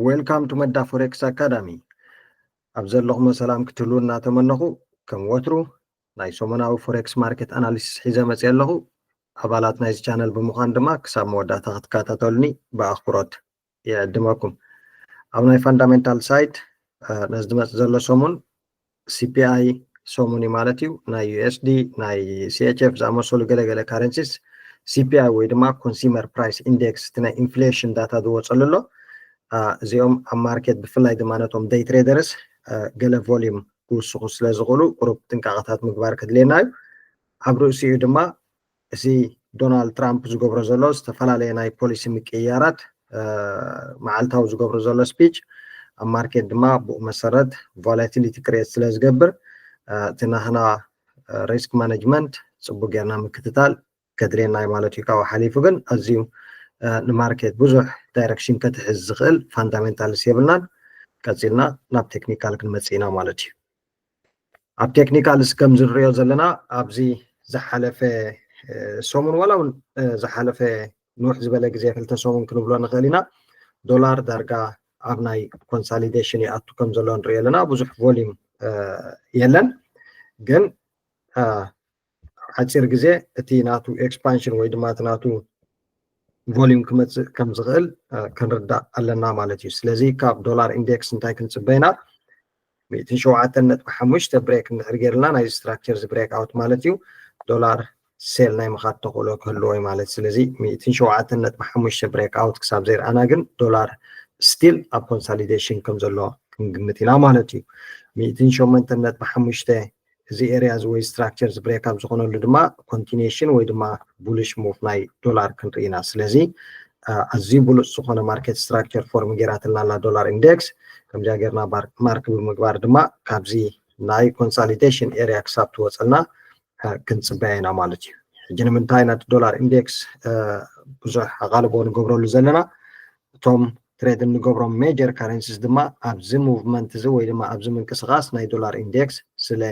Welcome to መዳ ፎሬክስ ኣካዳሚ። ኣብ ዘለኹሞ ሰላም ክትህሉ እናተመነኹ፣ ከም ወትሩ ናይ ሰሙናዊ ፎሬክስ ማርኬት ኣናሊሲስ ሒዘ መፅየ ኣለኹ። ኣባላት ናይዚ ቻነል ብምዃን ድማ ክሳብ መወዳእታ ክትከታተሉኒ ብኣኽብሮት ይዕድመኩም። ኣብ ናይ ፋንዳሜንታል ሳይድ ነዚ ዝመፅእ ዘሎ ሰሙን ሲፒኣይ ሰሙን እዩ ማለት እዩ። ናይ ዩኤስዲ፣ ናይ ሲኤችኤፍ ዝኣመሰሉ ገለገለ ካረንሲስ ሲፒኣይ ወይ ድማ ኮንሱመር ፕራይስ ኢንዴክስ፣ እቲ ናይ ኢንፍሌሽን ዳታ ዝወፀሉ ኣሎ። እዚኦም ኣብ ማርኬት ብፍላይ ድማ ነቶም ደይ ትሬደርስ ገለ ቮሊዩም ክውስኹ ስለ ዝኽእሉ ቁሩብ ጥንቃቐታት ምግባር ከድልየና እዩ። ኣብ ርእሲኡ ድማ እዚ ዶናልድ ትራምፕ ዝገብሮ ዘሎ ዝተፈላለየ ናይ ፖሊሲ ምቅይያራት፣ መዓልታዊ ዝገብሮ ዘሎ ስፒች ኣብ ማርኬት ድማ ብኡ መሰረት ቮላቲሊቲ ክሬት ስለ ዝገብር፣ እቲ ናህና ሪስክ ማኔጅመንት ፅቡቅ ጌርና ምክትታል ከድልየና እዩ ማለት እዩ። ካብኡ ሓሊፉ ግን ኣዝዩ ንማርኬት ብዙሕ ዳይረክሽን ከትሕዝ ዝኽእል ፋንዳሜንታልስ የብልናን። ቀፂልና ናብ ቴክኒካል ክንመፅእ ኢና ማለት እዩ። ኣብ ቴክኒካልስ ከም ዝንሪኦ ዘለና ኣብዚ ዝሓለፈ ሰሙን ዋላ እውን ዝሓለፈ ንውሕ ዝበለ ግዜ ክልተ ሰሙን ክንብሎ ንኽእል ኢና። ዶላር ዳርጋ ኣብ ናይ ኮንሳሊዴሽን ይኣቱ ከም ዘሎ ንሪኦ ኣለና። ብዙሕ ቮሊዩም የለን፣ ግን ሓፂር ግዜ እቲ ናቱ ኤክስፓንሽን ወይ ድማ እቲ ናቱ ቮሊዩም ክመፅእ ከም ዝኽእል ክንርዳእ ኣለና ማለት እዩ። ስለዚ ካብ ዶላር ኢንዴክስ እንታይ ክንፅበ ኢና? ሚእትን ሸውዓተን ነጥቢ ሓሙሽተ ብሬክ እንድሕር ገይርልና ናይ ስትራክቸር ዚ ብሬክ ኣውት ማለት እዩ። ዶላር ሴል ናይ ምኻድ ተኽእሎ ክህልዎ እዩ ማለት። ስለዚ ሚእትን ሸውዓተን ነጥቢ ሓሙሽተ ብሬክ ኣውት ክሳብ ዘይረኣና ግን ዶላር ስቲል ኣብ ኮንሳሊዴሽን ከም ዘሎ ክንግምት ኢና ማለት እዩ። ሚእትን ሸሞንተን ነጥቢ ሓሙሽተ እዚ ኤርያ እዚ ወይ ስትራክቸር ዚ ብሬክ ኣብ ዝኾነሉ ድማ ኮንቲኒሽን ወይ ድማ ቡሊሽ ሙቭ ናይ ዶላር ክንርኢ ኢና። ስለዚ ኣዝዩ ብሉፅ ዝኾነ ማርኬት ስትራክቸር ፎርም ጌራትልና ኣላ ዶላር ኢንዴክስ። ከምዚኣ ጌርና ማርክ ብምግባር ድማ ካብዚ ናይ ኮንሳሊዴሽን ኤርያ ክሳብ ትወፀልና ክንፅበያ ኢና ማለት እዩ። ሕጂ ንምንታይ ናቲ ዶላር ኢንዴክስ ብዙሕ ኣቓልቦ ንገብረሉ ዘለና? እቶም ትሬድ እንገብሮም ሜጀር ካረንሲስ ድማ ኣብዚ ሙቭመንት እዚ ወይ ድማ ኣብዚ ምንቅስቃስ ናይ ዶላር ኢንዴክስ ስለ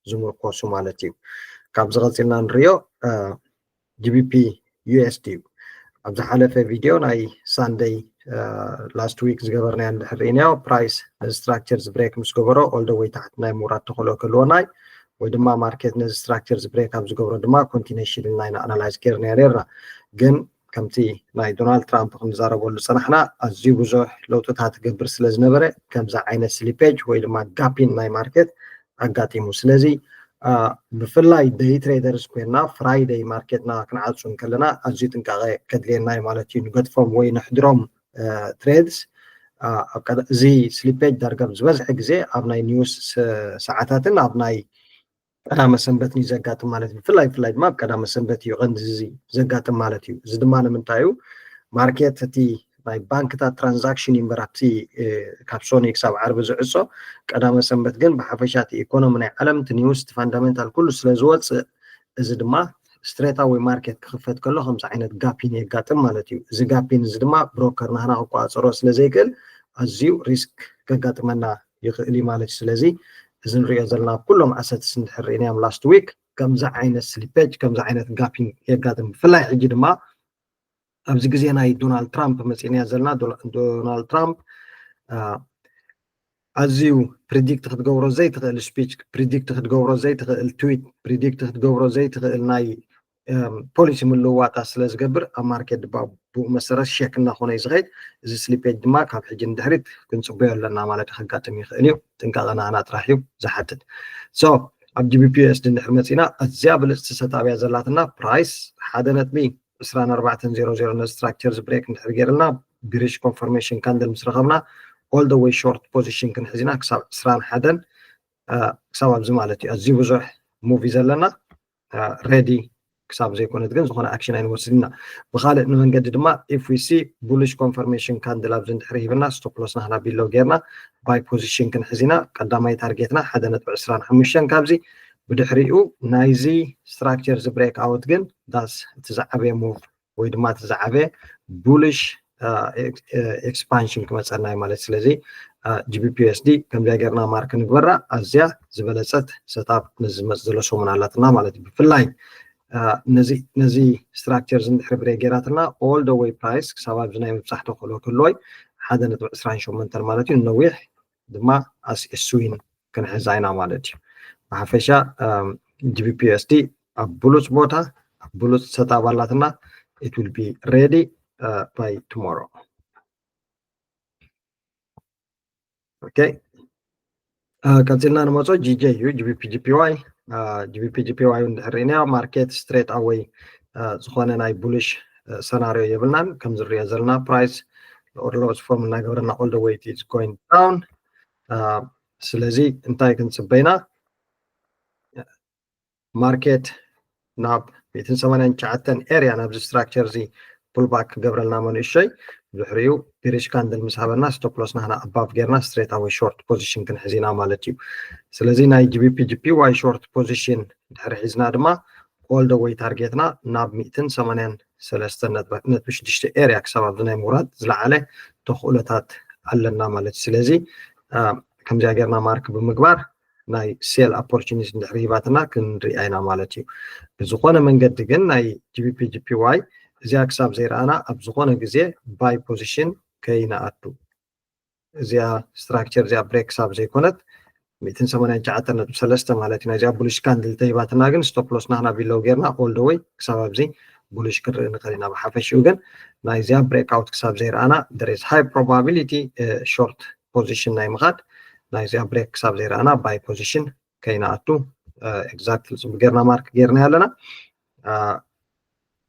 ዝምርኮሱ ማለት እዩ። ካብዚ ቀፂልና ንሪኦ ጂቢፒ ዩኤስዲ እዩ። ኣብ ዝሓለፈ ቪድዮ ናይ ሳንደይ ላስት ዊክ ዝገበርናዮ እንድሕር ርኢናዮ ፕራይስ ነዚ ስትራክቸር ዚ ብሬክ ምስ ገበሮ ኦል ደ ወይ ታሕቲ ናይ ምውራድ ተኽእሎ ክህልወና እዩ፣ ወይ ድማ ማርኬት ነዚ ስትራክቸር ዚ ብሬክ ኣብ ዝገብሮ ድማ ኮንቲኒሽን ኢልና ኢና ኣናላይዝ ጌርና ነርና። ግን ከምቲ ናይ ዶናልድ ትራምፕ ክንዛረበሉ ዝፀናሕና ኣዝዩ ብዙሕ ለውጥታት ክገብር ስለ ዝነበረ ከምዚ ዓይነት ስሊፔጅ ወይ ድማ ጋፒን ናይ ማርኬት ኣጋጢሙ። ስለዚ ብፍላይ ደይ ትሬደርስ ኮይንና ፍራይደይ ማርኬትና ክንዓፁ እንከለና ኣዝዩ ጥንቃቐ ከድልየና እዩ ማለት እዩ። ንገድፎም ወይ ነሕድሮም ትሬድስ እዚ ስሊፔጅ ዳርጋ ዝበዝሐ ግዜ ኣብ ናይ ኒውስ ሰዓታትን ኣብ ናይ ቀዳመ ሰንበት እዩ ዘጋጥም ማለት እዩ። ብፍላይ ብፍላይ ድማ ኣብ ቀዳመ ሰንበት እዩ ቀንዲ እዚ ዘጋጥም ማለት እዩ። እዚ ድማ ንምንታይ እዩ? ማርኬት እቲ ናይ ባንክታት ትራንዛክሽን እዩ እምበር ኣብቲ ካብ ሶኒ ክሳብ ዓርቢ ዝዕጾ፣ ቀዳመ ሰንበት ግን ብሓፈሻ እቲ ኢኮኖሚ ናይ ዓለም እቲ ኒውስ እቲ ፋንዳሜንታል ኩሉ ስለ ዝወፅእ፣ እዚ ድማ ስትሬታዊ ማርኬት ክኽፈት ከሎ ከምዚ ዓይነት ጋፒን የጋጥም ማለት እዩ። እዚ ጋፒን እዚ ድማ ብሮከር ናህና ክቆፃፀሮ ስለ ዘይክእል ኣዝዩ ሪስክ ከጋጥመና ይኽእል እዩ ማለት እዩ። ስለዚ እዚ ንሪኦ ዘለና ኣብ ኩሎም ኣሰትስ እንድሕር ርኢናዮም ላስት ዊክ ከምዚ ዓይነት ስሊፔጅ ከምዚ ዓይነት ጋፒን የጋጥም። ብፍላይ ሕጂ ድማ ኣብዚ ግዜ ናይ ዶናልድ ትራምፕ መፂእናያ ዘለና ዶናልድ ትራምፕ ኣዝዩ ፕሪዲክት ክትገብሮ ዘይትኽእል ስፒች፣ ፕሪዲክት ክትገብሮ ዘይትኽእል ትዊት፣ ፕሪዲክት ክትገብሮ ዘይትኽእል ናይ ፖሊሲ ምልውዋጣት ስለ ዝገብር ኣብ ማርኬት ድማ ብኡ መሰረት ሸክ እናኾነ እዩ ዝኸይድ። እዚ ስሊፔጅ ድማ ካብ ሕጂ ንድሕሪት ክንፅበዮ ኣለና ማለት ከጋጥም ይኽእል እዩ። ጥንቃቐ ናህና ጥራሕ እዩ ዝሓትት። ሶ ኣብ ጂቢፒ ዩኤስዲ እንድሕር መፂና ኣዝያ ብልፅቲ ሰታብያ ዘላትና ፕራይስ ሓደ ነጥቢ ዕስራን ኣርባዕተን ዜሮ ዜሮ ነዚ ስትራክቸር ዚ ብሬክ እንድሕር ገይርልና ቢሪሽ ኮንፈርሜሽን ካንድል ምስ ረኸብና ኦል ደ ወይ ሾርት ፖዚሽን ክንሕዚና ክሳብ ዕስራን ሓደን ክሳብ ኣብዚ ማለት እዩ። ኣዝዩ ብዙሕ ሙቭ እዩ ዘለና። ሬዲ ክሳብ ዘይኮነት ግን ዝኾነ ኣክሽን ኣይንወስድና። ብካልእ ንመንገዲ ድማ ኢፍ ዊ ሲ ቡሊሽ ኮንፈርሜሽን ካንድል ኣብዚ እንድሕር ሂብና ስቶፕ ሎስ ናህና ቢሎ ጌርና ባይ ፖዚሽን ክንሕዚና። ቀዳማይ ታርጌትና ሓደ ነጥቢ ዕስራን ሓሙሽተን ካብዚ። ብድሕሪኡ ናይዚ ስትራክቸር ዚ ብሬክ ኣውት ግን ዳስ እቲ ዝዓበየ ሙቭ ወይ ድማ እቲ ዝዓበየ ቡሊሽ ኤክስፓንሽን ክመፀና እዩ ማለት። ስለዚ ጂቢፒ ዩኤስዲ ከምዚኣ ጌርና ማርክ ንግበራ ኣዝያ ዝበለፀት ሰታፕ ነዚ ዝመፅ ዘሎ ሰሙን ኣላትና ማለት እዩ። ብፍላይ ነዚ ስትራክቸር ዚ እንድሕር ብሬክ ጌራትና ኦል ደ ወይ ፕራይስ ክሳብ ኣብዚ ናይ ምብፃሕ ተኽእሎ ክህልዎ እዩ። ሓደ ነጥቢ ዕስራን ሸሞንተን ማለት እዩ። ነዊሕ ድማ as a swing ክንሕዛ ኢና ማለት እዩ። ብሓፈሻ GBP USD ኣብ ብሉፅ ቦታ ኣብ ብሉፅ ሰጣብ ኣላትና። It will be ready by tomorrow. Okay. ቀፂልና ንመፆ GJ እዩ። GBP JPY GBP JPY እውን ድሕር ርኢናዮ ማርኬት straight away ዝኾነ ናይ bullish ሰናሪዮ የብልናን። ከም ዝሪኦ ዘለና price lower lowest form እናገበረና all the way is going down። ስለዚ እንታይ ክንፅበይና? ማርኬት ናብ ሚእትን ሰማንያን ትሽዓተን area ናብዚ structure እዚ pullback ክገብረልና መንእሸይ ድሕሪኡ bearish candle ምስ ሃበና stop loss ናህና above ጌርና straight away short position ክንሕዝ ኢና ማለት እዩ። ስለዚ ናይ GBP JPY short position ድሕሪ ሒዝና ድማ all the way target ና ናብ ሚእትን ሰማንያን ሰለስተን ነጥቢ ሽዱሽተ area ክሳብ ኣብዚ ናይ ምውራድ ዝለዓለ ተኽእሎታት ኣለና ማለት እዩ። ስለዚ ከምዚኣ ጌርና mark ብምግባር ናይ sell opportunity እንድሕር ሂባትና ክንሪኣ ኢና ማለት እዩ። ብዝኾነ መንገዲ ግን ናይ GBP JPY እዚኣ ክሳብ ዘይረኣና ኣብ ዝኾነ ግዜ buy position ከይንኣቱ። እዚኣ structure እዚኣ break ክሳብ ዘይኮነት ሚእትን ሰማንያን ትሽዓተን ነጥቢ ሰለስተ ማለት እዩ። ናይዚኣ bullish candle ተሂባትና ግን stop loss ናህና below ጌርና all the way ክሳብ ኣብዚ bullish ክንርኢ ንኽእል ኢና። ብሓፈሽኡ ግን ናይዚኣ breakout ክሳብ ዘይረኣና there is high probability short position ናይ ምኻድ ናይዚኣ break ክሳብ ዘይረኣና buy position ከይንኣቱ exactly ፅቡቅ ጌርና mark ጌርና ኣለና።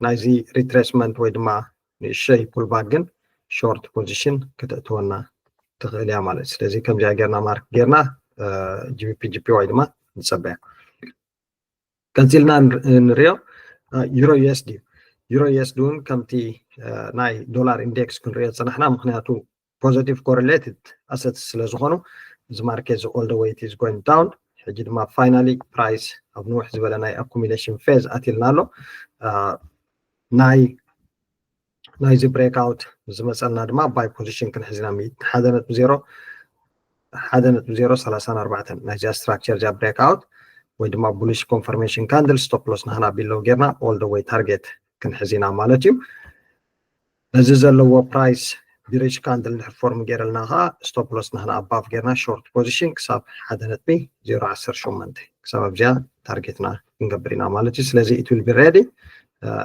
ናይዚ retracement ወይ ድማ ንእሸይ pullback ግን short position ክተእትወና ትኽእል እያ ማለት። ስለዚ ከምዚኣ ጌርና mark ጌርና GBP JPY ድማ ንፀበያ። ቀፂልና ንሪኦ Euro USD። Euro USD እውን ከምቲ ናይ ዶላር index ክንሪኦ ዝፀናሕና፣ ምክንያቱ positive correlated assets ስለ ዝኾኑ እዚ ማርኬት እዚ all the way is going down። ሕጂ ድማ finally price ኣብ ንውሕ ዝበለ ናይ accumulation phase ኣትልና ኣሎ። ናይ ናይዚ breakout ዝመፀልና ድማ buy position ክንሕዝና ሓደ ነጥቢ ዜሮ ሓደ ነጥቢ ዜሮ ሰላሳን ኣርባዕተን ናይዚኣ structure እዚኣ breakout ወይ ድማ bullish confirmation candle stop loss ናህና below ጌርና all the way target ክንሕዝ ኢና ማለት እዩ። ነዚ ዘለዎ price bearish candle እንድሕር form ገይረልና ከዓ stop loss ናህና above ጌርና short position ክሳብ ሓደ ነጥቢ ዜሮ ዓሰርተ ሸሞንተ ክሳብ ኣብዚኣ target ና ክንገብር ኢና ማለት እዩ። ስለዚ it will be ready።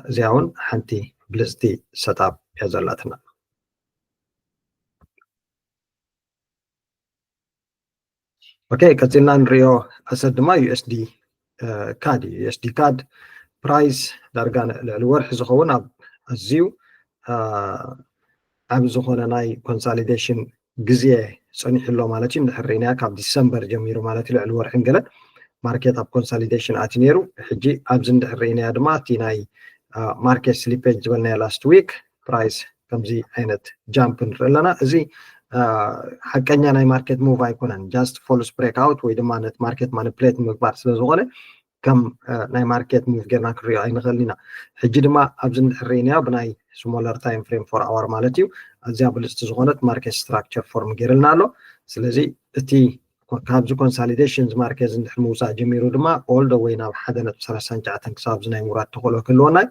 እዚኣ እውን ሓንቲ ብልፅቲ setup እያ ዘላትና። Okay፣ ቀፂልና ንሪኦ asset ድማ USD CAD እዩ። USD CAD price ዳርጋ ልዕሊ ወርሒ ዝኸውን ኣብ ኣዝዩ ዓብ ዝኾነ ናይ consolidation ግዜ ፀኒሑ ኣሎ ማለት እዩ። እንድሕር ርኢናያ ካብ ዲሰምበር ጀሚሩ ማለት እዩ፣ ልዕሊ ወርሕን ገለ ማርኬት ኣብ consolidation ኣትዩ ነይሩ። ሕጂ ኣብዚ እንድሕር ርኢናያ ድማ እቲ ናይ market slippage ዝበልናዮ last week price ከምዚ ዓይነት jump ንርኢ ኣለና። እዚ ሓቀኛ ናይ market move ኣይኮነን፣ just false breakout ወይ ድማ ነቲ market manipulate ንምግባር ስለ ዝኾነ ከም ናይ market move ጌርና ክንሪኦ ኣይንኽእልን ኢና። ሕጂ ድማ ኣብዚ እንድሕር ርኢናዮ ብናይ smaller time frame four hour ማለት እዩ፣ ኣዝያ ብልፅቲ ዝኾነት market structure form ገይርልና ኣሎ። ስለዚ እቲ ካብዚ consolidation እዚ market እዚ እንድሕር ምውፃእ ጀሚሩ ድማ all the way ናብ ሓደ ነጥቢ ሰላሳን ትሽዓተን ክሳብ ኣብዚ ናይ ምውራድ ተኽእሎ ክህልወና እዩ።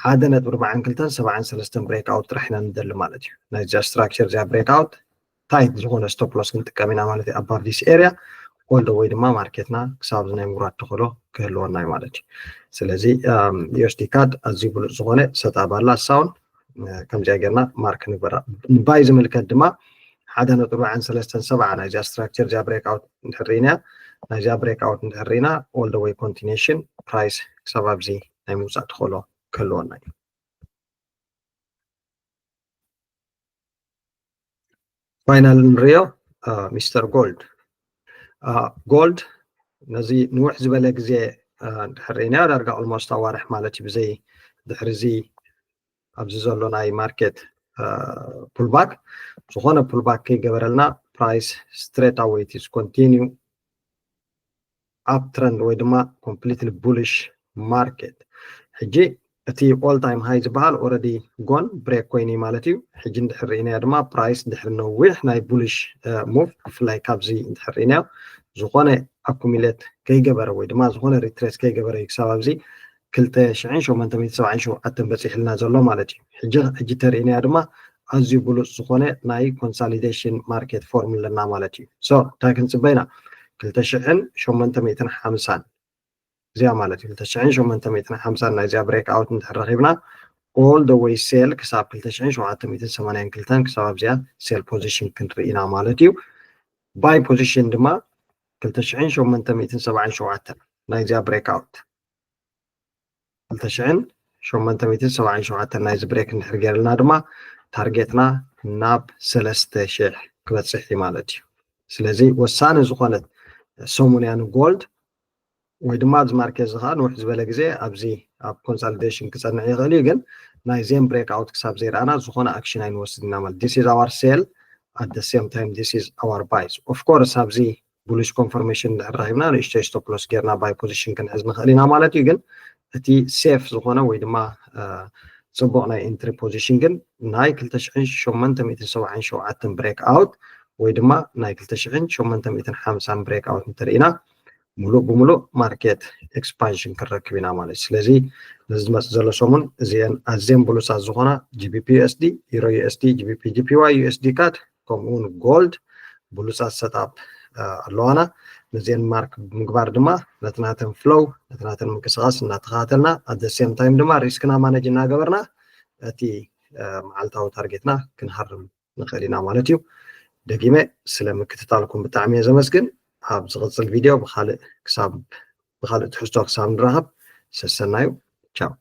ሓደ ነጥቢ ኣርባዓን ክልተን ሰብዓን ሰለስተን breakout ጥራሕ ኢና ንደሊ ማለት እዩ። ናይዚኣ structure እዚኣ breakout tight ዝኾነ stop loss ክንጥቀም ኢና ማለት እዩ። Above this area all the way ድማ ማርኬትና ክሳብ እዚ ናይ ምውራድ ተኽእሎ ክህልወና እዩ ማለት እዩ። ስለዚ USD CAD ኣዝዩ ብሉፅ ዝኾነ setup ኣላ። እሳ እውን ከምዚኣ ጌርና mark ንግበራ። ንባይ ዝምልከት ድማ ሓደ ነጥቢ ኣርባዓን ሰለስተን ሰብዓ ናይዚኣ structure እዚኣ breakout እንድሕር ርኢና ናይዚኣ breakout እንድሕር ርኢና all the way continuation price ክሳብ ኣብዚ ናይ ምውፃእ ተኽእሎ ክህልወና እዩ። Final ንሪኦ ሚስተር ጎልድ። ጎልድ ነዚ ንውሕ ዝበለ ግዜ እንድሕር ርኢናዮ ዳርጋ almost ኣዋርሕ ማለት እዩ ብዘይ ድሕሪ እዚ ኣብዚ ዘሎ ናይ market pullback ዝኾነ pullback ከይገበረልና price straight away is continue uptrend ወይ ድማ completely bullish market። ሕጂ እቲ all time high ዝበሃል already gone break ኮይኑ ማለት እዩ። ሕጂ እንድሕር ርኢናዮ ድማ price ድሕሪ ነዊሕ ናይ bullish move ብፍላይ ካብዚ እንድሕር ርኢናዮ ዝኾነ accumulate ከይገበረ ወይ ድማ ዝኾነ retrace ከይገበረ እዩ ክሳብ ኣብዚ ክልተ ሽሕን ሸሞንተ ሚእትን ሰብዓን ሸውዓተን በፂሕልና ዘሎ ማለት እዩ። ሕጂ ሕጂ ተርኢናዮ ድማ ኣዝዩ ብሉፅ ዝኾነ ናይ consolidation market form ኣለና ማለት እዩ። So እንታይ ክንፅበ ኢና? ክልተ ሽሕን ሸሞንተ ሚእትን ሓምሳን እዚኣ ማለት እዩ። ክልተ ሽሕን ሸሞንተ ሚእትን ሓምሳን ናይዚኣ break out እንድሕር ረኺብና all the way sell ክሳብ ክልተ ሽሕን ሸውዓተ ሚእትን ሰማንያን ክልተን ክሳብ ኣብዚኣ sell position ክንርኢ ኢና ማለት እዩ። Buy position ድማ ክልተ ሽሕን ሸሞንተ ሚእትን ሰብዓን ሸውዓተን ናይዚኣ break out ክልተ ሽሕን ሸሞንተ ሚእትን ሰብዓን ሸውዓተን ናይዚ break እንድሕር ገይርልና ድማ ታርጌትና ናብ ሰለስተ ሽሕ ክበፅሕ እዩ ማለት እዩ። ስለዚ ወሳኒ ዝኾነት ሰሙን እያ ንጎልድ ወይ ድማ ኣብዚ ማርኬት እዚ ከዓ ንውሕ ዝበለ ግዜ ኣብዚ ኣብ consolidation ክፀንዕ ይኽእል እዩ፣ ግን ናይ ዜን break out ክሳብ ዘይረኣና ዝኾነ action ኣይንወስድ ኢና ማለት this is our sell at the same time this is our buys of course ኣብዚ bullish confirmation እንድሕር ረኺብና ንእሽተይ stop loss ጌርና buy position ክንሕዝ ንኽእል ኢና ማለት እዩ። ግን እቲ safe ዝኾነ ወይ ድማ ፅቡቕ ናይ entry position ግን ናይ ክልተ ሽሕን ሸሞንተ ሚእትን ሰብዓን ሸውዓተን break out ወይ ድማ ናይ ክልተ ሽሕን ሸሞንተ ሚእትን ሓምሳን break out እንተርኢና ሙሉእ ብሙሉእ market expansion ክንረክብ ኢና ማለት እዩ። ስለዚ ነዚ ዝመፅእ ዘሎ ሰሙን እዚአን ኣዝየን ብሉፃት ዝኾና GBP USD፣ Euro USD፣ GBP JPY፣ USD CAD ከምኡ እውን ጎልድ ብሉፃት setup ኣለዋና። ነዚአን mark ብምግባር ድማ ነቲ ናተን flow ነቲ ናተን ምንቅስቃስ እናተኸታተልና at the same time ድማ risk ና manage እናገበርና እቲ መዓልታዊ ታርጌትና ክንሃርም ንኽእል ኢና ማለት እዩ። ደጊመ ስለ ምክትታልኩም ብጣዕሚ እየ ዘመስግን። ኣብ ዝቕፅል ቪድዮ ብኻልእ ክሳብ ብኻልእ ትሕዝቶ ክሳብ ንራኸብ ሰሰናዩ። ቻው።